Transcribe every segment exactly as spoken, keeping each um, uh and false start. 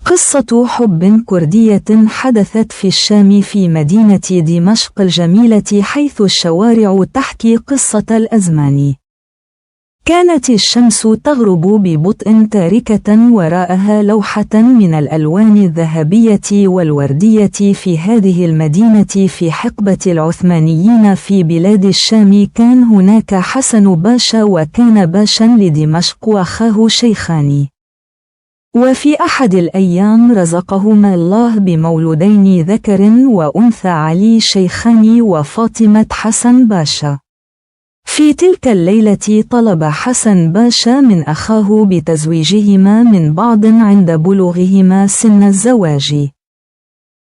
قصة حب كردية حدثت في الشام في مدينة دمشق الجميلة، حيث الشوارع تحكي قصة الأزمان. كانت الشمس تغرب ببطء، تاركة وراءها لوحة من الألوان الذهبية والوردية في هذه المدينة في حقبة العثمانيين في بلاد الشام. كان هناك حسن باشا، وكان باشا لدمشق، وأخاه شيخان. وفي أحد الأيام رزقهما الله بمولودين ذكر وأنثى، علي شيخان وفاطمة حسن باشا. في تلك الليلة طلب حسن باشا من أخاه بتزويجهما من بعض عند بلوغهما سن الزواج.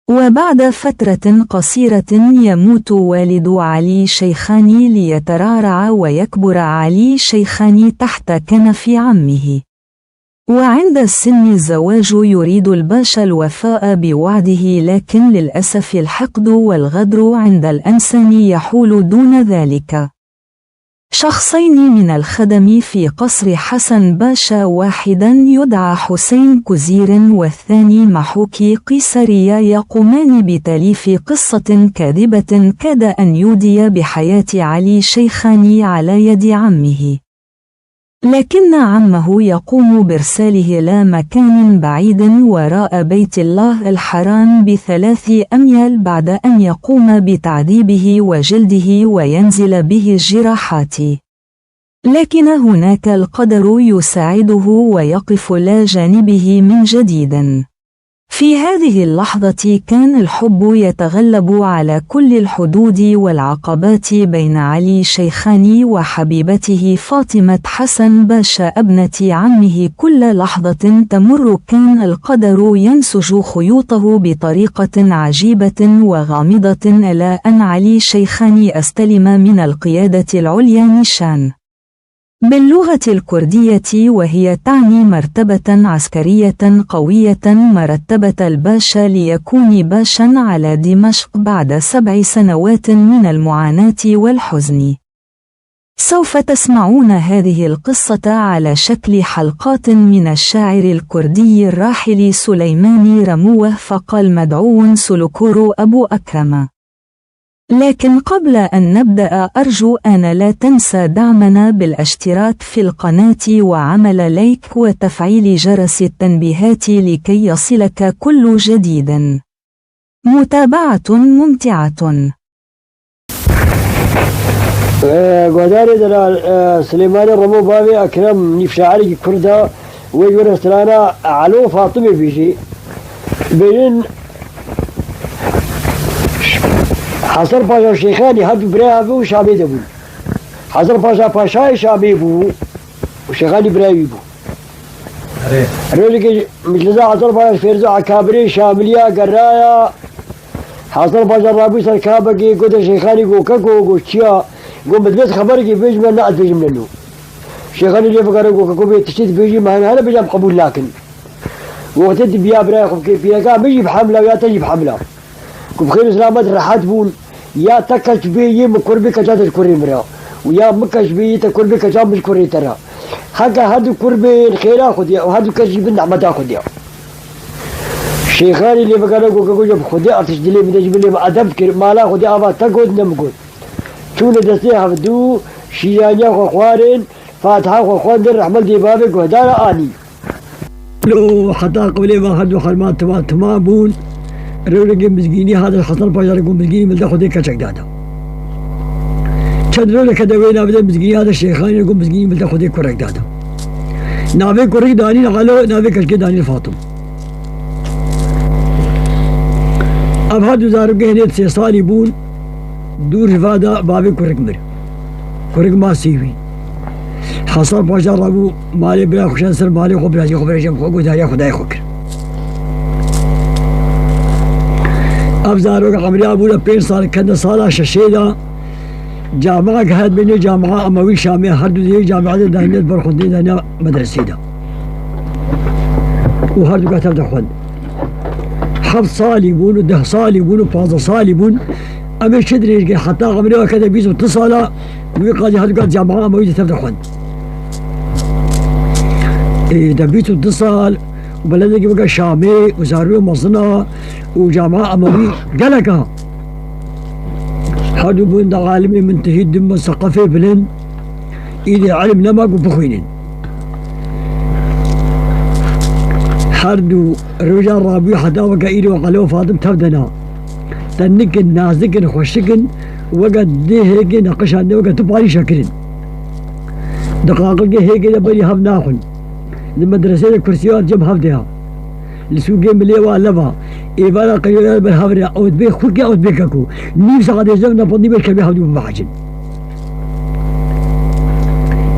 وبعد فترة قصيرة يموت والد علي شيخان ليترعرع ويكبر علي شيخان تحت كنف عمه. وعند سن الزواج يريد الباشا الوفاء بوعده، لكن للأسف الحقد والغدر عند الإنسان يحول دون ذلك. شخصين من الخدم في قصر حسن باشا، واحدا يدعى حسين كوزير والثاني محوكي قيسارية، يقومان بتأليف قصة كاذبة كاد أن يودي بحياة علي شيخان على يد عمه. لكن عمه يقوم برساله لا مكان بعيد وراء بيت الله الحرام بثلاث أميال بعد أن يقوم بتعذيبه وجلده وينزل به الجراحات. لكن هناك القدر يساعده ويقف لا جانبه من جديد. في هذه اللحظة كان الحب يتغلب على كل الحدود والعقبات بين علي شيخاني وحبيبته فاطمة حسن باشا ابنة عمه. كل لحظة تمر كان القدر ينسج خيوطه بطريقة عجيبة وغامضة، إلى أن علي شيخاني استلم من القيادة العليا نيشان باللغة الكردية، وهي تعني مرتبة عسكرية قوية، مرتبة الباشا، ليكون باشا على دمشق بعد سبع سنوات من المعاناة والحزن. سوف تسمعون هذه القصة على شكل حلقات من الشاعر الكردي الراحل سليماني رموه، فقال مدعو سلوكورو أبو أكرم. لكن قبل أن نبدأ، أرجو أن لا تنسى دعمنا بالاشتراك في القناة وعمل لايك وتفعيل جرس التنبيهات لكي يصلك كل جديد. متابعة ممتعة. Ee, guhdarê delal, e, Silêmanê Remo bavê Ekrem nîv şairî Kurda, wê ji we re strana Elo Fatimê bêjê. Bêjin, Hasan Paşa Şêxanî her du biraya ve û Şamê de bûn. Hasan Paşa paşayê Şamê bû û Şêxanî birayê wî bû. Erê. Rojekê Micliza Hasan Paşa Fêrzo Ekabirê Şamiliya geraya. Hasan Paşa rabû ser kabekê gote Şêxanî go keko go çiya, go min divêt xeberekê bêjime ne ez bêjim ne no. Şêxanî lê vegere go keko bê tiştê dibêjî me hene hene bêjam qebûl nakin. Wextê dibiya birayê xwe bikê piyeka min jî bi hemla ya te jî bi hemla. Ku bi xêr û selamet rehet bûn, ya te keç bê yê min kur bê keça te ji kurê min re û ya min keç bê yê te kur bê keça min ji kurê te re. Heke her du kur bên xêra Xwedê û her du keç jî bin nehmeta Xwedê. Şêxanî lê vegere go keko ji bi Xwedê artişt dilê min de ji bilê min edeb kir, mala Xwedê ava te got ne min got. Çûne destê hevdu, şîraniya xwe xwarin, fatiha xwe xwendin, rehmet dê bavê guhdara anî. Lo heta qewlê me her du xerma tima tima bûn. Rewlekê mizgînî hate Hasan Paşa re got mizgînî milde Xwedê keçek dada. Çend rewleke de wê navê de mizgînî hate Şêxanî re got mizgînî milde Xwedê kurek dada. Navê kurik danîn Elo, navê keçkê danîn Fatim. Ev her du zarokê hinê sê salî bûn. Dûr ji va de bavê kurik mir. Kurik ma sêwî. Hasan Paşa rabû malê bira xwe şand ser malê xwe, birazî xwe, birêjên xwe, guhdariya Xwedayê xwe kir. Ev zarok emriya bû de pênc sal, kende sala şeşê de camia ke hat bêne camia Emewî Şamê, her du yek camia de dayne ber xwendinê dayne medresê de. Û her du ke tev de xwend. Heft salî bûn û deh salî bûn û panzdeh salî bûn. Em ê çi dirêj kir heta emrê weke de bîst û du sala, wî qadî her du kat camia Emewî de tev de xwend. Ê, de bîst û du sal Beledekî weke Şamê û zarokê mezin a û camia Emewî gelek a. Her du bûn da alimê muntehî, din bûn seqefê bilind. Îdî ilim nema ku bixwînin. Her du roja rabû heta weke îro Elo Fatim tev de ne. Te nikin, nazikin, xweşikin, weke dê hêkê neqişandine, weke tu parî şekirin. Di qaqilkê hêkê de berî hev naxwin. Di medresê de kursiya cem hev de ya. Li sûkê milê wa leva. Êvara qeyûra ber hev re. Ew dibê xwikê, ew dibê keko. Nîv saetê ji nav navendî ber kevê hevdû bibehecin.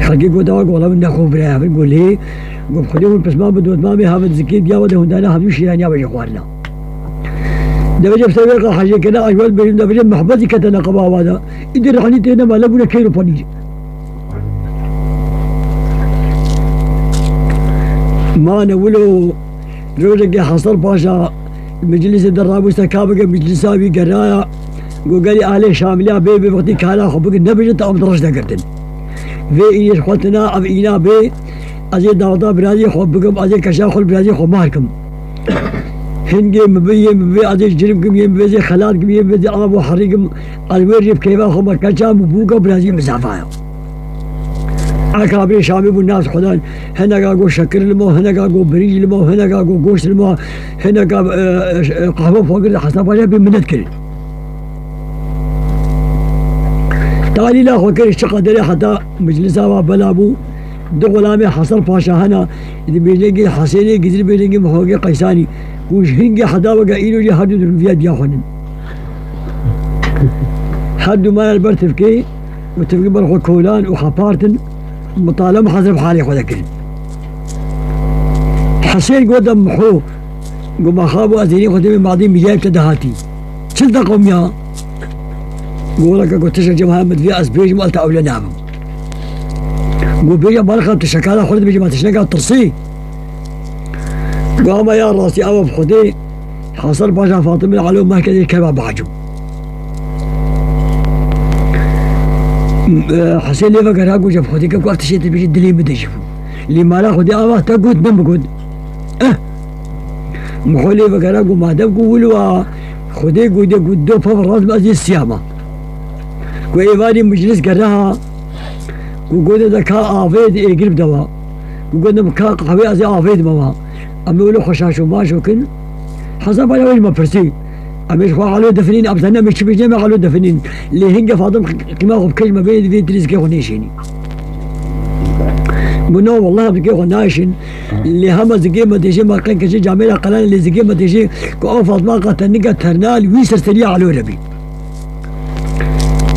Xelkê got, "Ewa gola min nexwe bira hev." Got, "Lê." Got, "Xwedê hûn pisman bi dotmamê hev zikê diya we de hûn dane hevdû şîraniya be jî xwarina." Dibêje bi ser wê qe hecêkirina, ez wê bêjim, dibêje mehbetî kete neqeba wa de. Îdî rehnî tê nema, le bûne keyr û panîr. Mane wilo rojekê Hesen Paşa meclisê de rabû, se ka bike meclisa wî geraya. Got, "Gelî alê Şamiliya bê, bê wextî kara xwe bikin, nebêjin te em di reş de girtin." Vê îyê ji xwe tine, ev îna bê, ez ê daweta birazî xwe bikim, ez ê keşa xwe li birazî xwe mar kim. Hingê min bi, yê min bi, ez ê cirim kim, yê min bi, ez ê xelat kim, yê min bi, ez ê av û herî kim, ez wê rê bi keyfa xwe me keça min bûka birazî min zafaya. Eka birê Şamî bû nas xwedan, hineka got şekir limo, hineka got birîj limo, hineka got goşt limo, hineka, e, e, qehwe xwe kir, Hesen Paşa pê minet kirin. Talîla xwe kir, çi qederê heta meclisa wa bela bû. Du xulamê Hesen Paşa hene, di bêjengê Hesênê Gizî, bêjengê Mihogê Qeysanî, ku ji hingê heta weke îro jî her du di rûviya diya xwe nin. Her du mane li ber tifkê û tifkê ber xwe kolan û xepartin, mitalem hezir bi halê xwe de kirin. Hesên got, "Em Miho." Got, "Ma xabo ez êrî xwe demê madî mîyayê te dihatî. Çi li te qewmiya?" Got, "Wela keko, tiştek cem haya min divê ez bêjim, ez li te ewle nabim." Got, "Bêje, bala xwe tiştekara xwe dibêje, ma tişteka tirsî." Got, "Ama ya rastî, ewa bi Xwedê, Hesen Paşa Fatimê Elo mehkê dê keva bihecim." Hesên lê vegera got, "Cem Xwedê, keko, ev tiştê dibêje dilê min de jî bû. Lê mala Xwedê ava te got, ne min got." Eh! Miho lê vegera got, "Madem ku wilo a, Xwedê gotiye ku do pev rast be, ez ê siyama." Ku êvarî meclis geriha, ku gote de ka avê di êgir bide wa. Ku gote ka qehwê, ez ê avê dime wa. Em ê wilo xwe şaşo maşo kin. Hesen Paşa wê ji me pirsî. Em ê ji xwe elo difinîn, em tenê em ê çi bêjin, em ê elo difinîn. Lê hingê Fatim qîma xwe bikir ji me bê, divê tirî zikê xwe nêşênî. Got, "Na, wallah, em zikê xwe naşên." Lê hema zikê me têşê, me qey keçê camêra qelan, lê zikê me têşê ku ew Fatma qate nika terna li wî serseriya Elo re bî.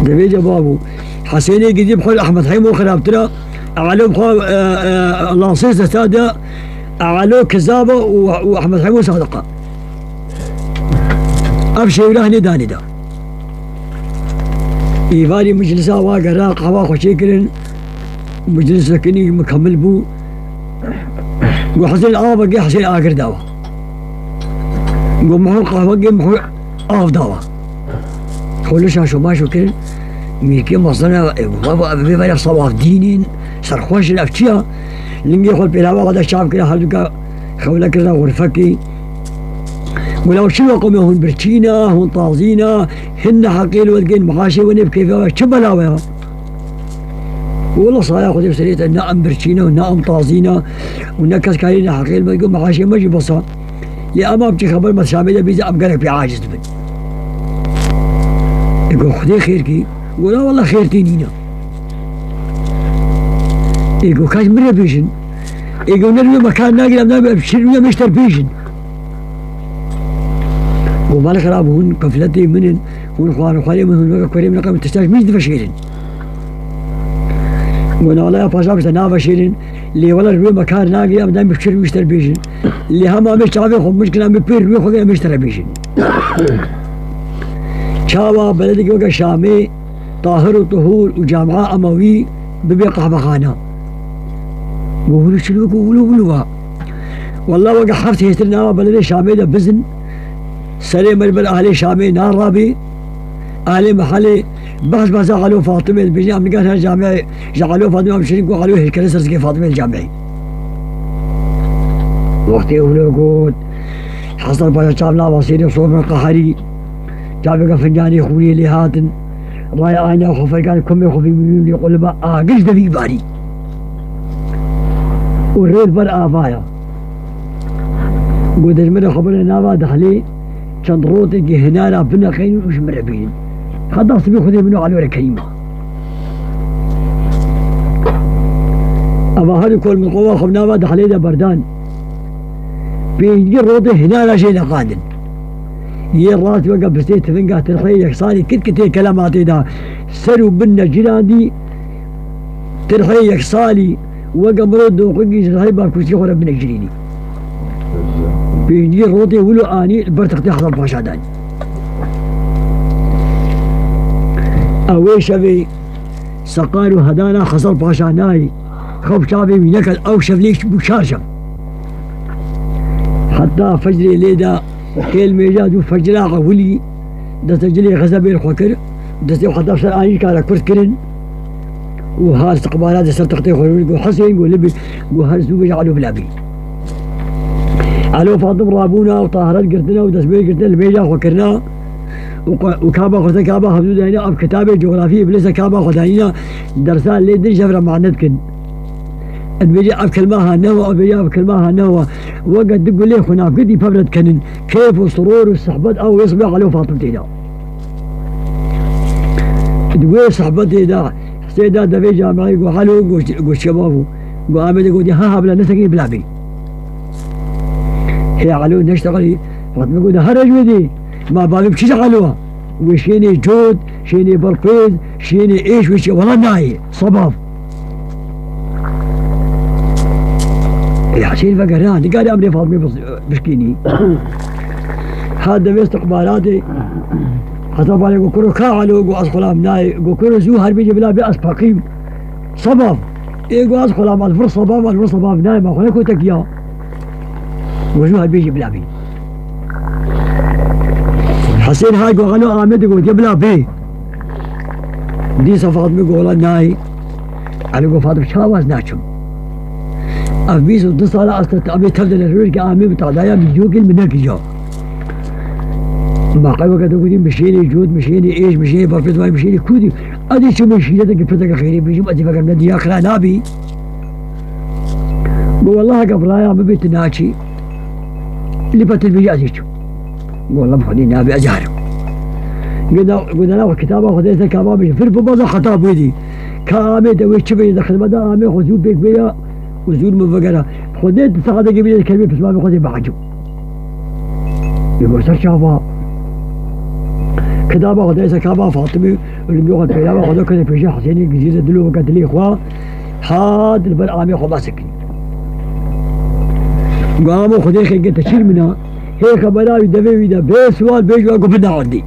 Dibêje, "Babo, Hesênê Gizî bi xwe li Ehmed Hemo xirabtir e. Elo bi xwe, e, e, lansê sesa de, Elo kizab e û, û Ehmed Hemo sadiq e." Ev şêwira hinê danê de. Êvarî meclisa wa gera, qehwa xwe çêkirin. Meclis sekinî mukemil bû. Got, "Hesên, avekê." Hesên agir dawa. Got, "Miho qehwekê." Miho av dawa. Xwe li şaşo maşo kirin. Mîrkê mezin e, e, baba, ev vê vera sawafdîn in, serxweş in, ev çi ya? Lingê xwe li pêlava xwe de çav kira, her duka xewle kirine xurfekê. Got, "Law çi we qomê hûn birçî ne, hûn tazî ne, hin neheqê li we digên, maaşê we nê bi keyfa we, çi bela we ya?" Wela saya Xwedê bi serê te, ne em birçî ne û ne em tazî ne û ne kes karî neheqê li me, got, "Maaşê me jî bes e. Lê em a biçî xeber me Şamê de bîze, em gelek pê aciz dibin." Ê got, "Xwedê xêr kî." Got, "La wela xêr tê nîne." Ê got, "Kaş min re bêjin." Ê got, "Ne rûyê me kar nagire, em nabê em şir rûyê me ji te re bêjin." Got, "Bala xirab, hûn qefletê min in, hûn xwarxwarê min, hûn weke kurê min, qey min tişta ji min jî diveşêrin." Got, "Nalaya paşa bişte naveşêrin, lê wela rûyê me kar nagire, em dayîm bi şir rûyê ji te re bêjin. Lê hema em ê çavê xwe mişkin, em ê pê rûyê xwe girin, em ê ji te re bêjin." Çawa beledekî weke Şamê, Tahir û Tuhur û camia Emewî bibe qehwexane. Got, "Wilo çilo ku wilo wilo wa." Wela weke heft hêtir nava beledê Şamê de bizin. Serê me li ber ahlê Şamê narabê. Ahlê mehelê behs behsa Elo Fatimê dibêjin, em nigar her camiyê ji Elo Fatimê em şirîn ku Elo hêrkere ser zikê Fatimê li camiyê. Wextê wilo got, Hesen Paşa çav nava sêrê sobin qeherî, çavêka fincanê xûnê lê hatin, raya ayna xwe ferkan kumê xwe vî mîmî qulba agir ji devî barî. Û rê li ber avaya. Got, dejmêrê xwe bine nava dehlê, çend rotêkî hinara bineqeyn û ji min re bînin. Heta sibê Xwedê min û Elo re kerîm e. Eva her kol min qova xwe nava dehlê de berdan. Pêncî rotê hinara jê neqandin. Yê rast weke pisê tivinga tirxê yeksalî kit kitê kelematê de ser û bin necirandî, tirxê yeksalî weke mirov doqikî ji rihê bavkûştî xwe re binecirînî. Pêncî rotê wilo anî li ber textê Hesen Paşa danî. Ew ê şevê seqar û hedana Hesen Paşa nayê. Xew çavê wî neket, ew şev lê bû çar şev. Heta fecrê lê de, kêl mêja dû fecra ewilî, destecilê xezebê li xwe kir, destê xwe heta ser anîşka re kurt kirin û har istiqbala de ser textê xwe rû got, Hesên, got, li bî, got, her zû bêje Elo bila bî. Elo Fatim rabûna û tahiret girtine û destbêj girtine li mêja xwe kirina û qe-, û kaba xwe ser kaba hevdû dayîne, ev kitabê cografiyê bi lêsa kaba xwe dayîne, dersa lê din jev re mane dikin. Dibêje ev kelma ha newa, ev bêje ev kelma ha newa. Weke du gulê xwe navgirtî pev re dikenin. Kêf û surûr û sihbet ew wê sibê Elo Fatim tê de. Di wê sihbetê de, Hesê da devê camiyê got, Elo, got, got, çi bavû? Got, Amedê got, ha, ha, bila nesekinî bila bê. Hê Elo neştexilî, Fatime got, here ji wê dê, ma bavê bi çi ji Elo? Wê şênê cot, şênê berpêz, şênê êş, wê çi? Wela nayê. Sebav. Ê Hesên vegere, ha, nikarî emrê Fatmê bis-, bişkînî. Ha devê istiqbalatê. Heta balê got, kuro ka Elo, got, ez xulam nayê. Got, kuro zû her bêjî bila bê ez peqîm. Sebav. Ê got, ez xulam, ez vir sebav, ez vir sebav nayê, ma xwe ne kotek ya. Got, zû her bêjî bila bê. Hesên ha got, Elo Amedê got, ya bila bê. Dîsa Fatmê got, wela nayê. Elo got, Fatim, çawa ez naçim? Ev bîst û du sala ez te, em ê tev de ne rojekê amê bi tadaya vîdyokin min nekiriya. Ma qey weke te gotî, min şênê cot, min şênê êş, min şênê berpêz, min şênê kûdî. Ez ê çi min şîretekî pirseke xêrê bêjim, ez ê vegerim ne dinya xira nabî. Got, wela heke bi raya min bê tu naçî. Lê pa tu dibêjî ez ê çim. Got, wela bi Xwedê nabê ez ê herim. Got, got, na kitaba Xwedê ser kaba bêje. Vir bibaza xeta bûyê dî. Ka amê te wê çi bêje de xizmeta amê xwe zû pêk bêya û zû min vegera. Xwedê tu saetekê bêje kelmê pismamê Xwedê biecib. Ê got, ser çava. Kitaba Xwedê ser kaba Fatimê û lingê xwe pêlava Xwedê kete pêşê Hesênê gizî de dilo weke dilê xwe. Hat li ber amê xwe basikî. Got, amo Xwedê xêrkê te çîr mina. Hê xebera wî devê wî de bê siwar bêj we ku bida erdî.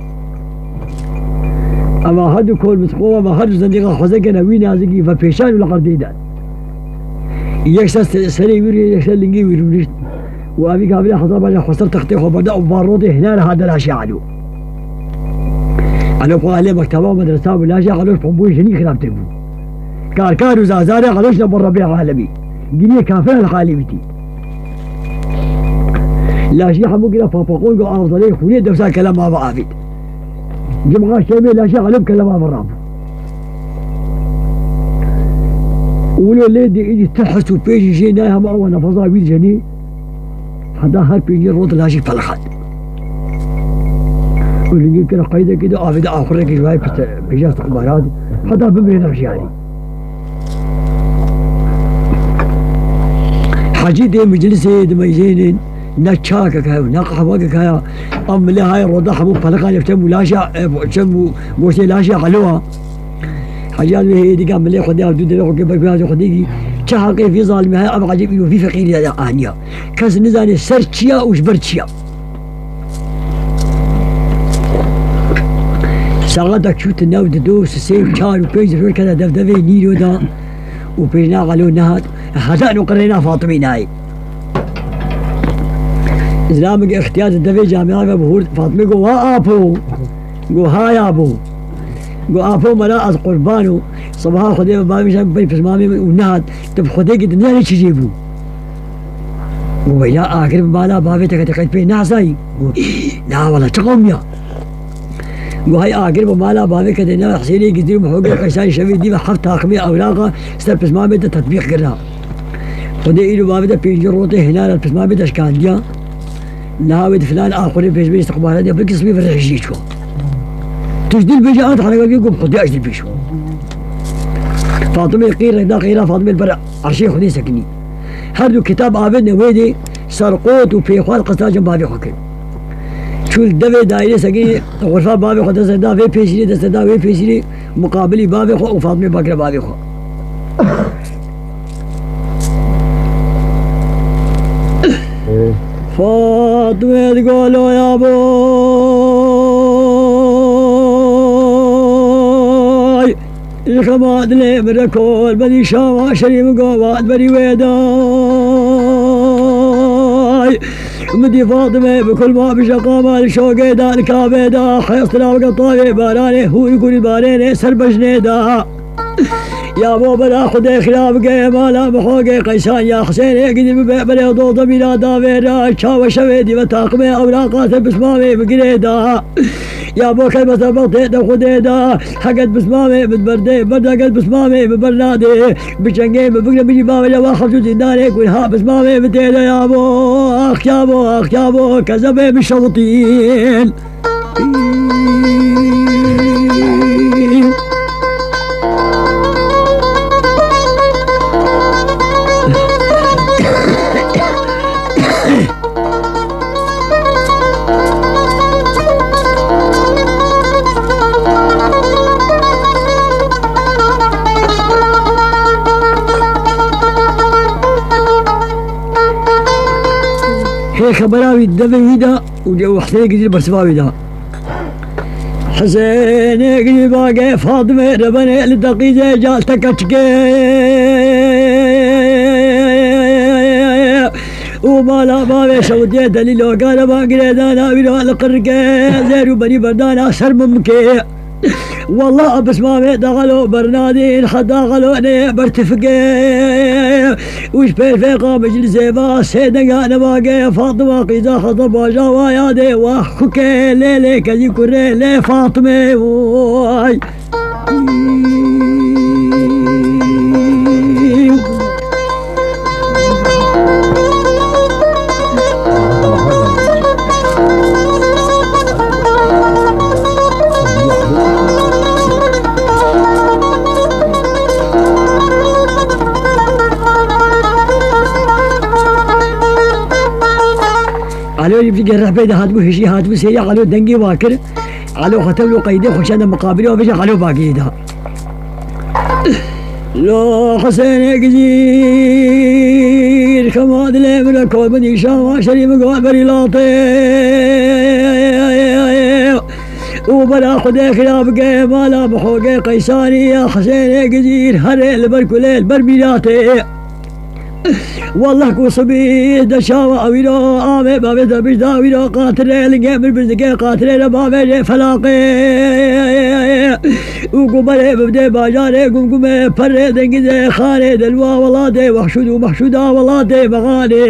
Ema her du kol misqola me her du zendîqa xwezekene wî nazikî ve pêşan û li erdê de. Yekser se-, serê wî rû, yekser lingê wî rûnişt. Û evî gavî Hezar Baca xwe ser textê xwe berde û barotê hine re hate laşê Elo. Elo xwe alê mekteba û medresa bû, laşê Elo ji pombûyê jenî xirabtir bû. Karkar û zazarê Elo ji bo Rebê alemî. Gîniyê kafir el xalê wîtî. Laşî hemû gira papaqon û avzalê xûnê dewsa kelem ava avît. Cimxa şemê laşê Elo bi kelem ava rabû. Û wilo lê dê îdî ti hes û pêjî jê nayê hema awa nefeza wî dijenî. Heta her pêncî rot laşî pelixat. Û lingî kira qeydekî de avê de axurekî ji wayê pêja istiqbarat. Heta bimrê nexşiyarî. Hecî dê meclisê dimeyzênin, ne çakek heye, ne qehwekek heye. Em milê hayê roda hemû pelixan çem û laşa, e, çem û goştê laşa Elo a. Hecî ez wê hêdîka milê Xwedê ev du devê xwe kê ber piyazê Xwedê kî. Çi heqê vî zalimî heye, ev ecêb îro vî feqîrî de aniya. Kes nizane ser çi ya û ji ber çi ya. Saetek çû ti new dido, sisê û çar û pênc roj kete dev devê nîro da û pêjna Elo nehat. Heta û qirêna Fatimî nayê. Zilamik îxtiyar di devê camia ve bihûr, Fatimê got, wa apo. Got, ha ya bo. Got, apo mera ez qurban û sibaha Xwedê ve bavê jan bey pismamê min û nehat. Tu bi Xwedê kî tu nizanî çi jê bû. Got, "Weyla agir bi mala bavê te kete, qet pê nazayî?" Got, "Na wele, çi qewmiya?" Got, "Hay agir bi mala bavê kete, ne Husênê Gizîr û Mihogê Qeysanî şevê dî ve heft taqimê ewraqa ser pismamê te tetbîq kirina. Xwedê îro bavê te pêncî rotê hinara pismamê te şikandiya. Niha wê di filan axurê pêşberî istiqbala de bir kismî vir hijî çû. Tu ji dil bêje an xanega bî, got, Xwedê ez dil bêjim." Fatimê qîr da qîra Fatimê li ber erşê Xwedê sekinî. Her du kitab avêtine wê dê serqot û pêxwar qista cem bavê xwe kir. Çû li devê daîrê sekinî, xurfa bavê xwe dest da vê pêşîrê, dest da wê pêşîrê, muqabilî bavê xwe û Fatimê bakire bavê xwe. Fatime digolo ya boy. Ji xema dilê min re kol bedî şawa şerî min gova berî wê day. Min dî Fatime bi kulma bi jeqama li şogê da li kavê da. Hestina bi getavê baranê hûr kurî barênê ser bejnê da. Ya bo bera Xwedê xira bike mala Mihogê Qeysan ya Husênê gidî bibe berê do demîra davê ra çawe şevê dî ve taqimê ewraqa te pismamê bi girê da. Ya bo kelmete bextê de Xwedê da. Heket pismamê bi berdê, berda ket pismamê bi bernadê. Bi çengê bi bigre bijî bavê ya wa hevdû zîndanê ku ha pismamê bi tê de ya bo. Ax ya bo, ax ya bo, kezebê bi şewitîn. Hê xebera wî devê wî de û de Husênê Gizîr bersiva wî de. Husênê Gizîr bage Fatime rebenê li deqîzê cal teke çike. Û mala bavê şewtiye delîlo gare ba girêdana wî ra li qirke zêr û berî berdana ser mimke. Wallah, a pismamê daxalo bernadîn, ha daxalo ne bertifike. Û ji pêrfêqa meclisê va sê denga nevage Fatima qîza xeza baja wa yadê wa xuke lê lê kezî kurê lê Fatime. Vay. Alo, yê fikir rehbê de hatibû hişî, hatibû sêriya Alo dengê wa kir. Alo xetew lo qeydê xweşan de muqabilê wa bêje Alo bagê da. Lo Husênê Gizîr, xema dilê min re kol min dîşa wa şerî min got berî latê. Û bera Xwedê xira bike mala Mihogê Qeysanî ya Husênê Gizîr herê li ber kulê li ber mîratê. Wallah ku sibî de çawa wîro amê bavê de bijda wîro qatirê lingê min bizdike qatirê re bavê jê felaqê. Û ku berê bibdê bajarê gumgumê perê dengizê xarê delwa welatê wehşûd û mehşûda welatê mexanê.